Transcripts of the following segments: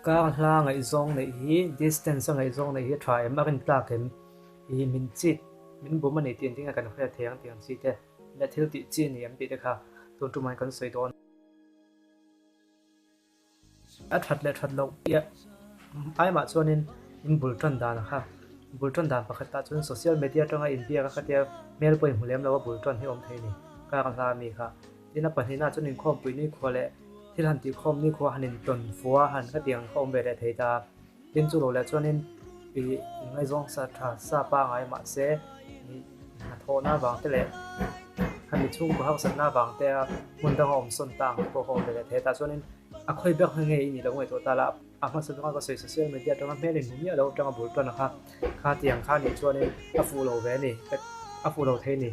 Kar hla ngaihzawng neih hi distance a ngaihzawng neih hi a tha em a rin tlak em ih min chit min bum a ni tih engtin nge kan hriat thei ang tih ang chi te leh thil tih chi a ni em tih te kha tun tumah kan sawi dawn. A that leh that loh piah aimah chuanin in bul tan dan kha bul tan dan pakhat ah chuan social media atanga inbiak a khatia hmel pawh inhmu lem lo a bul tan hi a awm thei a ni kar hla ami kha. Tin a pahnihna chuan inkhawmpui nikhua leh thil han tihkhawm nikhua han intawn fuh a han khatiang kha awm ve leh thei ta. Tin chu lo leh chuanin ih ngaihzawng sa tha sa pangai mahse ih hnathawhna avang te leh khami chhungkaw harsatna avang te a hmun danga awm sawn ta ang te pawh kha awm ve leh thei a. Tah chuanin a khawi ber kha nge i nih loh ngaihtuah ta la a hmasa zawng a ka sawi social media atanga hmel inhmu miah loh atanga bul tan kha kha tiang kha nih chuanin a fuh lo ve a ni a fuh lo thei a ni.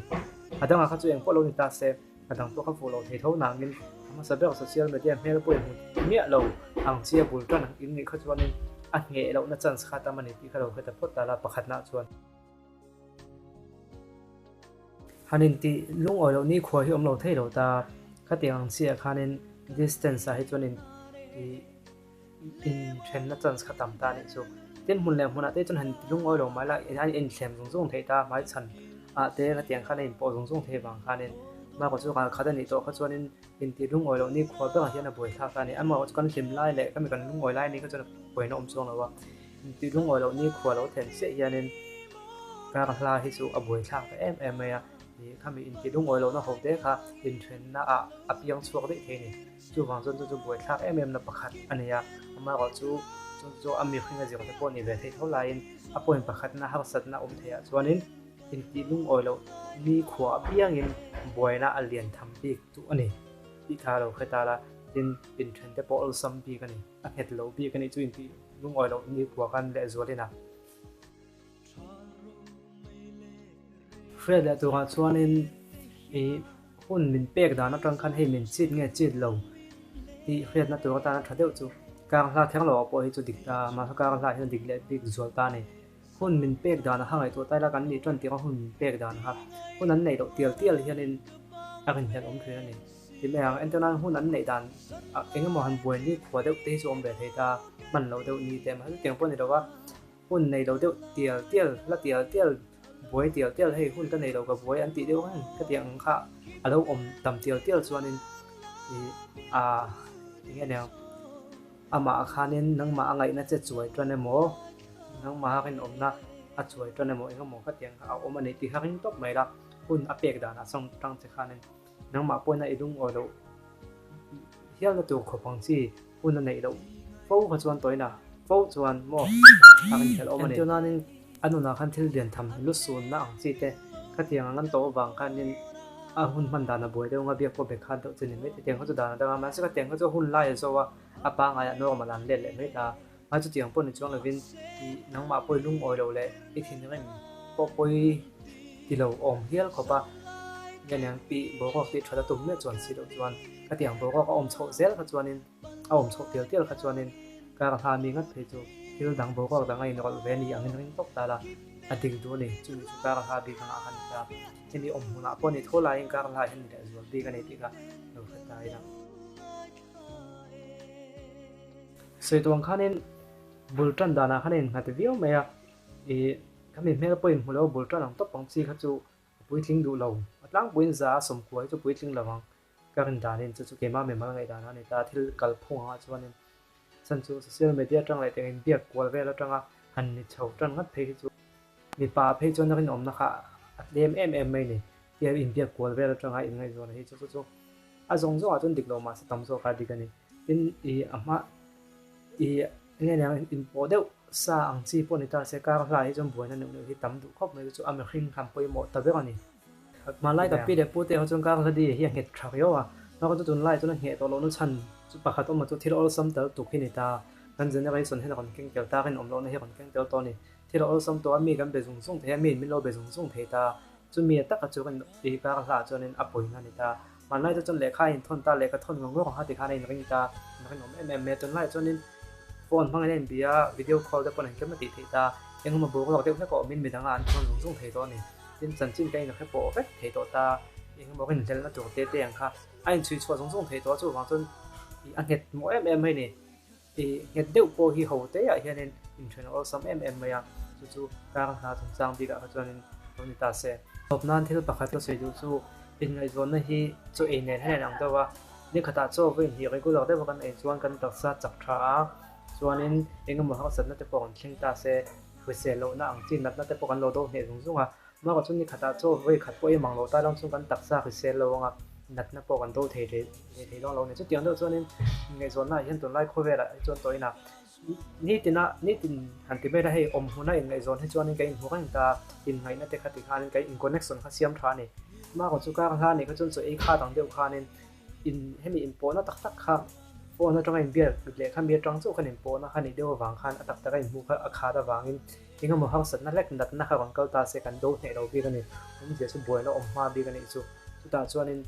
A dangah kha chu engpawh lo ni ta se. A dang pawh ka fuh lo thei tho nangin a hmasa ber social media hmel pawh i hmu miah lo ang chi a bul tan ang in nih kha chuanin a ngheh lohna chance kha tam a ni tih kha lo hre ta phawt ta la pakhatna chuan. Han intih lungawi loh nikhua hi awm lo thei lo ta khatiang ang chiah khanin distance ah hi chuan in ih Inthenna chance kha tam ta anih chu. Tin hmun leh hmunah te chuan han ti lungawi lo mai la, a inthlem zung zung theih ta, hmaichhan ah te khatiang khan a inpawh zung zung thei vang khanin Marco chu kal khat anih tawh kha chuanin inti lungawi loh ni khua berah hian a buai thlak ta a ni. Amaherawhchu chu kan hlim lai leh khami kan lungawi lai anih kha chuan a buaina awm chuang lo a, inti lungawi loh ni khua lo then chiah hianin kar hla hi chu a buai thlak ta em em mai a, ih khami inti lungawi lohna ho te kha inthenna ah a piang chhuak daih thei a ni. Chuvang chuan chu chu buaithlak em em na pakhat a ni a, amaherawh chu chu chu a mihring a zir te pawh ni ve theih tho laiin a point pakhatna harsatna awm theih ah chuanin intih lungawi loh ni khua apiangin buaina a lian tham bik duh a ni tih kha a lo hre ta la, tin inthen te pawh awlsam bik a ni, a nghet lo bik a nih chu intih lungawi loh ni khua khan lehzualin a. Hriat leh turah chuanin ih hun min pek dan atang khan hei min chit nge chit lo tih hriatna tur atana tha deuh chu kar hla kher loh ah pawh hi chu dik ta mahse kar hla hian dik leh bik zual ta a ni. Hun min pek dan a ngaihtuah ta ila kan nih tan tirh a hun min pek dan kha hun an neih loh tial tial hianin a rinhlelh awm thin a ni. Ti mai ang entir nan hun an neih dan eng emaw han buai ni khua deuh te hi chu awm ve thei ta hman loh deuh ni te mahse chutiang pawh a ni lo va. Hun nei lo deuh tial tial, la tial tial, buai tial tial hei hun ka nei lo ka buai an tih deuh reng ka tih ang kha a lo awm tam tial tial chuanin ih a eng nge niang amah khanin nangmah a ngaihna che chuai tan emaw nangmaha rinawmna a chuai tan emaw eng emaw ka tih ang kha a awm a ni tih kha ring tawp mai la hun a pek danah sawn tang che khanin Nangmah pawhin a i lungawi loh hialna tur khawp ang chi hun a neih loh fo kha chuan tawina fo chuan maw a rinhlelh awm a ni. Entir nanin a nunah khan thil lian tham lu sunna ang chi te khatiang ang an tawh avang khanin a hun hman dan a buai deuh anga biak pawh be khan deuh chu ni mai thei. Tiang kha chu dan a dang a, mahse khatiang kha chu a hun lai a zo a, a pangaiah normal an let leh mai ta. A chutiang pawh ni chuang lovin i nangmah pawi lungawi lo leh i thinrim pawh pawi ti lo awm hial khawp a, nge niang tih boruak tih that a tum miah chuan si loh chuan khatiang boruak a awm chhoh zel kha chuanin a awm chhoh tial tial kha chuanin kar hla mi ngat phei chu thil dang boruak dang a inrawlh ve a ni angin ring tawp ta la a dik duh a ni. Chumi chu kar hla bik angah khan ni ta hemi awm hmunah pawh ni tho laiin kar hla hian ni leh zual bik a ni tih kha lo hre ta ila. Sawi tuang khanin bul tan danah khan a innghat viau mai a, ih khami hmel pawh inhmu lo bul tan ang tawp ang chi kha chu a puitling duh lo, a tlangpuiin za a sawmkua hi chu puitling lo ang ka rin danin chu chu keimah mimal ngaihdan a ni ta, thil kalphung angah chuanin chhan chu social media atang leh tiangin biak kual vel atanga han ni chho tan ngat phei hi chu mipa phei chuan a rinawmna kha a tlem em em mai ni, tia inbiak kual vel atanga inngaihzawn hi chu chu chu a zawng zawngah chuan dik lo mahse tam zawk a dik a ni. Tin ih a hma ih enge niang inpawh deuh sa ang chi pawh ni ta se kar hla hi chuan buaina neuh neuh hi tam duh khawp mai chu a mihring khan pawimawh ta ber a ni. Hmanlai kan pi leh pu te ho chuan kar hla di hi a nghet tha riau a, hma chu tunlai chuan a ngheh tawh lohna chhan chu pakhat awm a chu thil awlsam tel tuk hi ni ta, kan generation hian a rawn keng tel ta a rinawm lohna hi a rawn keng tel tawh a ni. Thil a awlsam tawh a mi kan be zung zung thei a mi in min lo be zung zung thei ta, chumi a taka chu kan ih kar hla chuanin a pawina a ni ta. Hmanlai te chuan lehkha a inthawn ta, lehkha thawn ngawr ngawr ang kha tikhan a inring ta, in rinawm em em mai a. Tunlaiah chuanin phone hmangin a inbia a, video call te pawn engkim a tih theih ta, engemaw boruak deuh hlek a awmin midanga an thawn zung zung thei tawh a ni. Tin, chanchin ka inhre pawh vek thei tawh ta, engemaw rinhlelna tur te te ang kha. A inchhui chhuah zung zung theih tawh a, chuvang chuan ih a nghet mawh em em mai a ni. Ih nghet deuh pawh hi ho te ah hianin inthen a awlsam em em mai a, chu chu kar hla chungchang bikah kha chuanin lo ni ta se. Tawp nan thil pakhat ka sawi duh chu inngaihzawnna hi chaw ei nen hian a inang deuh a, ni khatah chaw vawiin hi regular deuha kan ei chuan kan taksa chak tha a, chuanin engemaw harsatna te pawh kan thleng ta se, hrisel lohna ang chi natna te pawh kan lo do hneh zung zung a, Mahka chu ni khatah chaw vawi khat pawh em ang lo ta lang chuan kan taksa hrisel lo anga natna pawh kan do thei leh thei dawn lo a ni. Chutiang deuh chuanin ngaihzawnnaah hian tunlai khawvelah hi chuan tawhin a nitina nitin han ti mai la hei awm hmuna inngaihzawn hi chuanin kan inhmu reng ta inngaihna te kha ti khanin kan in connection kha siam tha a ni. Mahka chu kar hla nih kha chuan chaw ei khat ang deuh khanin in hemi inpawhna tak tak kha phone atanga inbiak leh kha mi atang chauh khan inpawhna kha nih deuh avang khan a tak taka inhmuh kha a khat avangin Engemaw harsatna hlek natna kha rawn kal ta se kan do hneh lo bik a ni. Awmzia chu buaina awm hma bik a nih chu. Chutah chuanin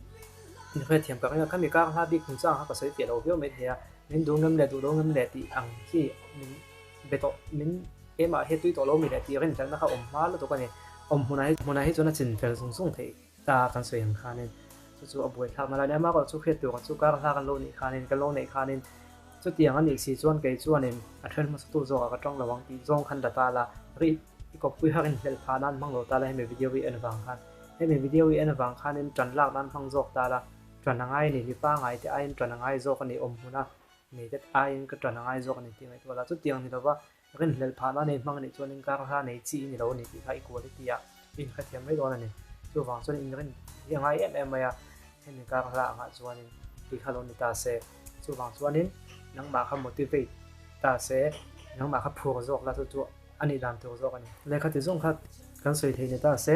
inhrethiam ka ring a, khami kar hla bik chungchang kha ka sawi fiah lo viau mai thei a, min duh ngem leh duh lo ngem leh tih ang hi min be tawh, min keimah hi tui tawh lo mi leh tih rinhlelhna kha awm hma lutuk a ni. Awm hmunah hi hmunah hi chuan a chin fel zung zung theih ta kan sawi ang khanin chu chu a buaithlak na lai a ni. Amaherawhchu chu hriat tur chu kar hla kan lo nih khanin kan lo neih khanin Chutiang a nih si chuan kei chuanin a then hmasatu zawkah ka tawng lo ang tih zawng khan la ta la, ri i kawppui har inhlelh phah nan hmang lo ta la hemi video i en vang khan. Hemi video i en vang khanin tan lak nan hmang zawk ta la, tan a ngai a ni, mipa ngai te aiin tan a ngai zawk a ni, awm hmuna nei te aiin ka tan a ngai zawk a ni tih ngaihtuah la. Chutiang ni lova rinhlelh phah nan i hmang a nih chuanin kar hla nei chi i ni lo a ni tih kha i quality ah i inhrethiam mai dawn a ni. Chuvang chuan inrin hi a ngai em em mai a, hemi kar hla angah chuanin tih kha lo ni ta se. Chuvang chuanin nangmah kha motivate ta se, nangmah kha phur zawk la chu chu a nih dan tur zawk a ni. Lehkha ti zawng kha kan sawi thei ni ta se,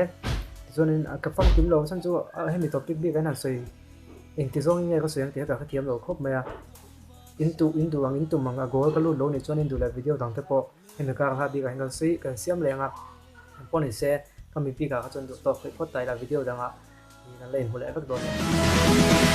tichuanin ka famkim lo chhan chu hemi topic bik an han sawi engti zawngin nge ka sawi ang tih kha ka hrethiam lo khawp mai a. In duh in duh ang in tum ang a goal ka lut lo nih chuan in duh leh video dang te pawh hemi kar hla bikah hian kan sawi kan siam leh ang a, pawh ni se ka mi bikah kha chuan duh tawk theih phawt ta ila video dangah kan la inhmu leh vek dawn nia.